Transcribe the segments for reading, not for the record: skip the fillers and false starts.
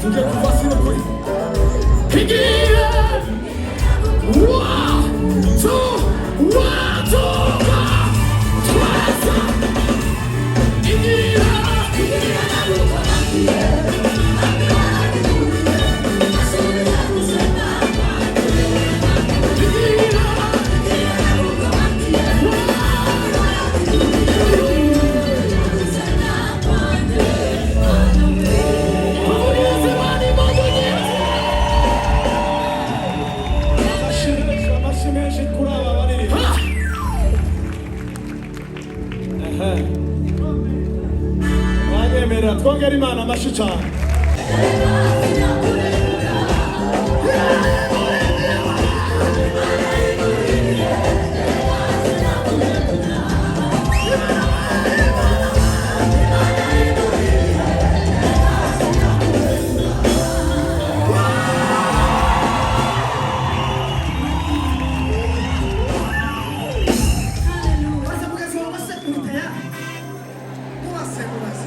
Tugiye kuva sino kuri kigiye. One, two, one, two, one. Twese igira igira. Tuvugirize Imana impundu nyinshi. Amashyi menshi, amashyi menshi kuri aba baririmba. Ehe. Banyemerera twongere Imana amashyi cyane. Maze mugenzi wawe se uri tayari? Mubase, mubase.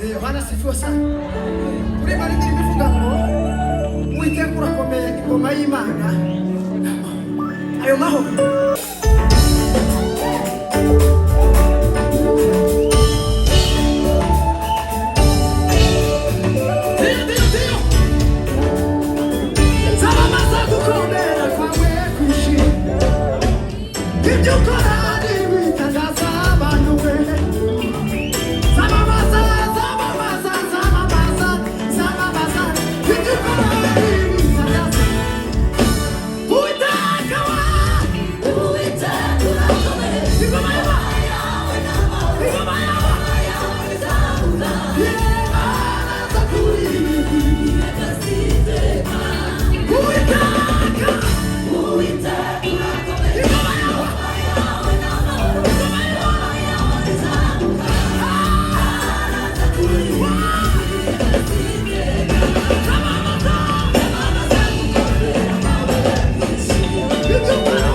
Yohana sifiwe sana. Kuri mari indirimbo ivuga ngo Uwiteka urakomeye, ingoma y'Imana ayo mahoro. Dio, Dio, Dio! Zamamaza gukomera kwawe kwinshi, ibyo ukora ntibitangaza abantu we. Zamamaza, zamamaza, zamamaza, zamamaza, ibyo ukora ntibitangaza. Uwiteka wa, Uwiteka urakomeye, ingoma yawe, ingoma yawe, yemaraza kuri Uwiteka, ingoma yawe, ibyo ukora,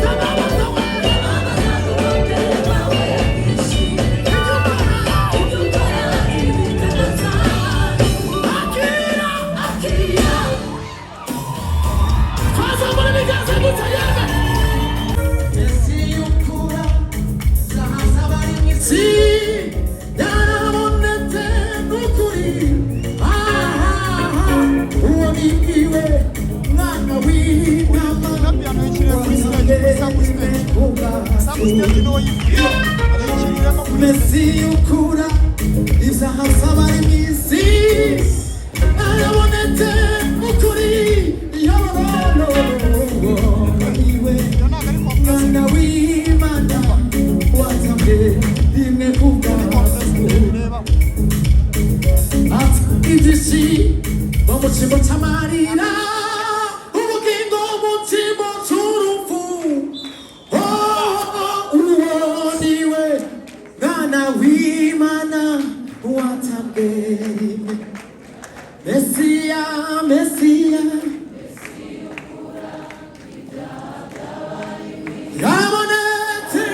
zamamaza we, ibyo ukora, akira. Twazamura ibiganza gutya yemwe. Si yarabonetse n'ukuri, aha uwo niwe mwana w'intama. Mesiya ukura ibyaha by'abari mu isi, yarabonetse n'ukuri, niwe mwana w'Imana watamwe rimwe kubwacu. Ibyishimo mu cyimbo cy'amarira, ubugingo mu cyimbo cy'urupfu. Oh, uwo niwe mwana w'Imana watabwe rimwe. Mesiya, Mesiya yabonetse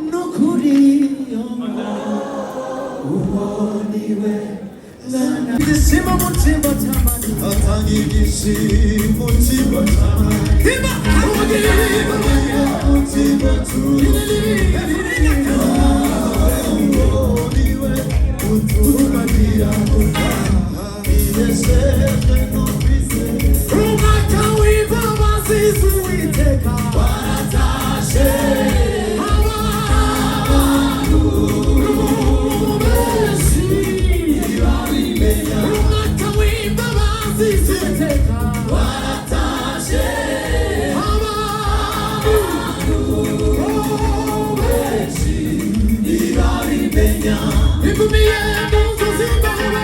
n'ukuri, uwo niwe mwana. Ibyishimo mu cyimbo cy'amarira, Atanga ibyishimo cyimbo cy'amarira, Imba ubugingo mu cyimbo cy'urupfu, niwe utubagira gutaha, bireshejwe no kwizera. Umwaka w'imbabazi z'Uwiteka Waratashe abantu benshi ntibabimenya, umwaka w'imbabazi z'Uwiteka waratashe abantu benshi ntibabimenya, igumiye mu nzu z'imbawe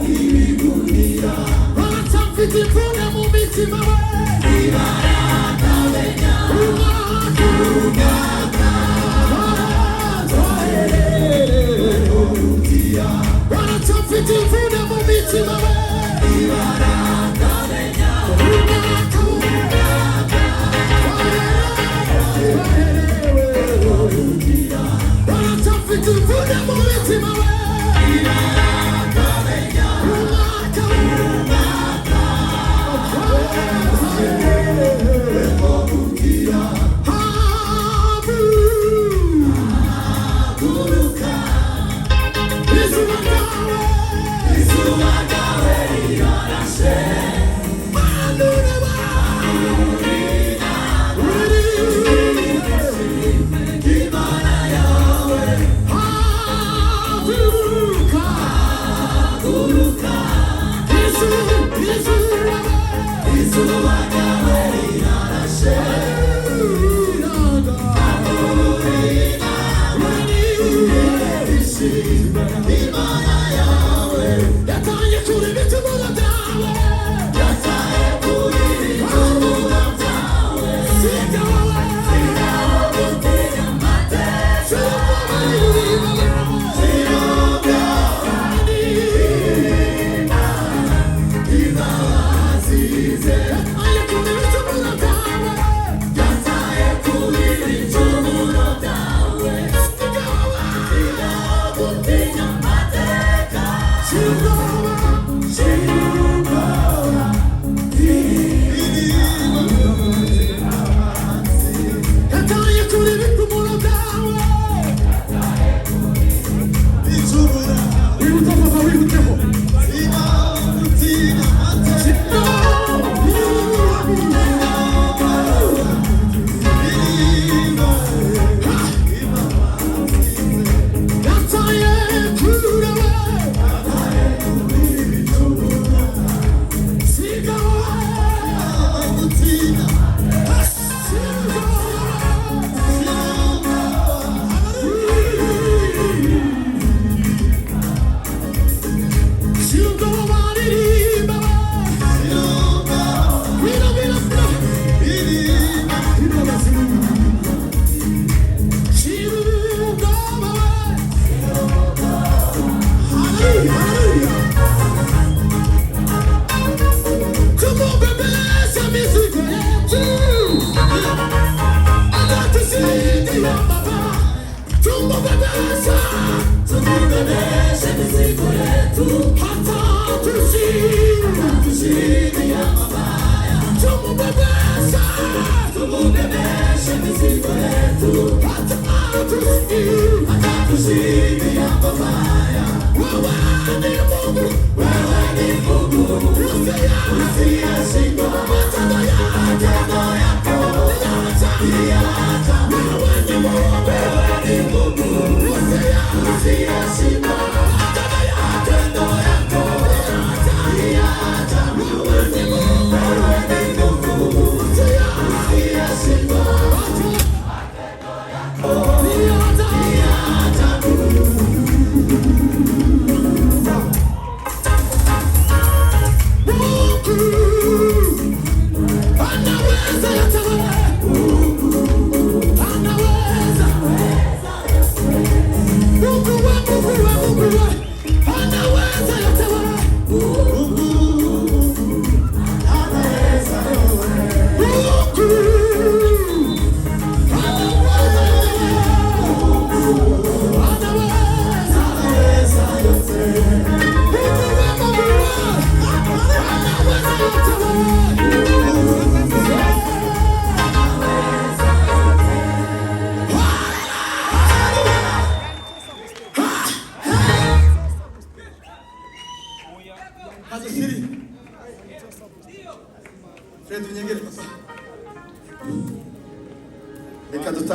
ibigunira baracyafite imvune mu mitima we ntibarakamenya, umwaka baracyafite imvune mu mitima we ntibarakamenya, umwaka baracyafite imvune mu mitima we ntibarakamenya, umwaka kugira habu haguruka, izuba ryawe izuba ryawe rirarashe, Imana yawe haguruka, izuba ryawe rirarashe, Imana yawe yataye kuri ibicumuro byawe, gutinya amateka, Imana Yataye kuri ibitumuro byawe. Wihuta papa, wihuteho. Yataye kure we. Siga we. Come on, baby, some music, yeah. I got to see the baba. Tumubebesha, tumubebesha mizigo yetu, hata tushinde ya mabaya. Tumubebesha, tumubebesha mizigo yetu, hata tushinde ya mabaya. Wewe ni Mungu, wewe ni Mungu, usiyeshindwa. Matendo yako ni ya ajabu. Wewe ni Mungu, wewe ni Mungu, usiyeshindwa. Matendo yako ni ya ajabu. Wewe ni Mungu, wewe ni Mungu, usiyeshindwa. Matendo yako ni ya ajabu. Mungu anaweza yote, anaweza. Mungu wa Mungu wa Mungu wa anaweza yote. Mungu anaweza yote, anaweza yote. Mungu wa Mungu wa anaweza yote. Hazisiri. Fred unyegere papa. Reka dutange.